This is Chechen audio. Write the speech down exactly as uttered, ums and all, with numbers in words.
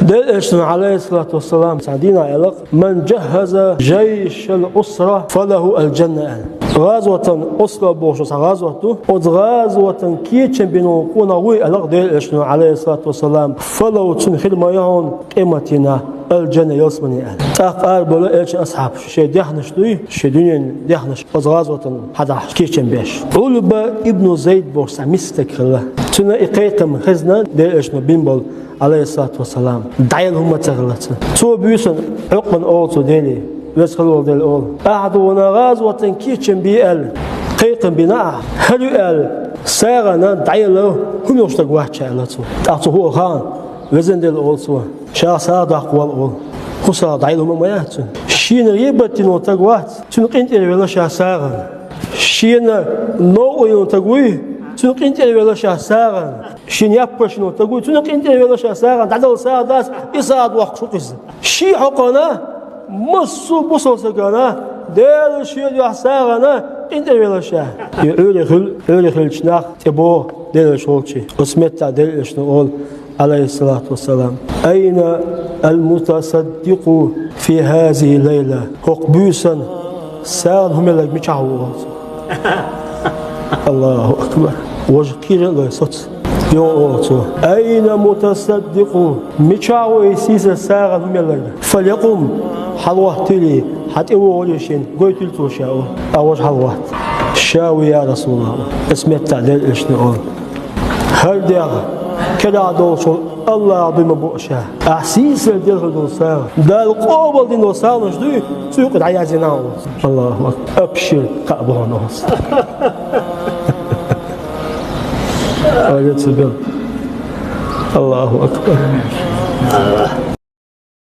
Делан Элчано, алейхиссалату вассалам, цхьан дийнахьа аьлар: «Ман джаххаза джайшал усра, фалаху аль-джанна», аьлар. ГӀазотан Усра бохуш цхьа гӀазот ду. Оцу гӀазотан кечам бина къонах вуй, аьлар Делан Элчано, алейхиссалату вассалам, «фалаху», цунна хир ма ю хьуна къематдийнахь аль-джанна, ялсамани, аьлар. ТӀаккха арабевлла Элчан асхьабаш, шайн даьхнаш дуй, шайн дуьненан даьхнаш оцу гӀазотана хьадахьаш, кечам беш. Ӏулба ибн Зайд бохуш цхьа миска стаг хилла. Цуьнан и кхайкхам хезна, Делан Элчано бина болу, алейхиссалату вассалам, дӀаяла хӀума ца хилла цуьнан. Цо буьйсанна, Ӏукъбана олу цо: «Деле, веза хилла волу Дела, олу, ахьа дуьненан гӀазотан кечам бе аьлла кхайкхам бина ахьа, хӀара ю аьлла сагӀина дӀаяла хӀума йолуш стаг вац ша», аьлла цо. ТӀаккха цо хӀун аьлла хаьий? «Везан Дела, олу цо, ша сагӀа даккха воллу», олу. ХӀун сагӀа, дӀаяла хӀума ма яц цуьнан. Шена гӀийбат дина волу стаг вац, цуьнан къинтӀера велла ша сагӀина. Шена новкъа йина волу стаг вуй, цуьнан къинтӀера велла ша сагӀина. Шена яппарш йина волу стаг вуй, цуьнан къинтӀера велла ша сагӀина. ДӀадала сагӀа дац, и сагӀа доккхуш ву иза. Шен хьокъехь массо а бусалба стагана Дела шен дуьхьа сагӀина къинтӀера велла ша. И Ӏуьйре хилла, Ӏуьйре хиллачу нах тӀе боху Делан Элча волчу. Оцу меттехь Делан Элчано олу, алейхиссалату вассалам: «Айна аль-мутасаддикъу фи хазихи лайла?» ХӀокху буьйсанна сагӀина хӀума елларг мичахь ву, олу цо. Аллаху акбар. Важа кхералой соц. Йо, олу цо: «Айна мутасаддикъу?» Мичахь ву и сийсара сагӀина хӀума елларг? «Фалякъум», хьалагӀоттийла, хьан тӀе вогӀура шена, гойтийла цо ша, олу. А важа хьалагӀотта. Ша ву, я Расулаллах. Оцу меттехь Делан Элчано олу: «ХӀара дегӀ, керахь долуш волу Аллахьах дуй ма бу ша. Ахь сийсара делла долу сагӀа, Дала къобалдина долу сагӀанаш дуй, цу юкъа дӀаяздина ахь», олу. Аллаху акбар. Абшир, кхаъ бохьана оцу. Ага ца бел. Аллаху акбар.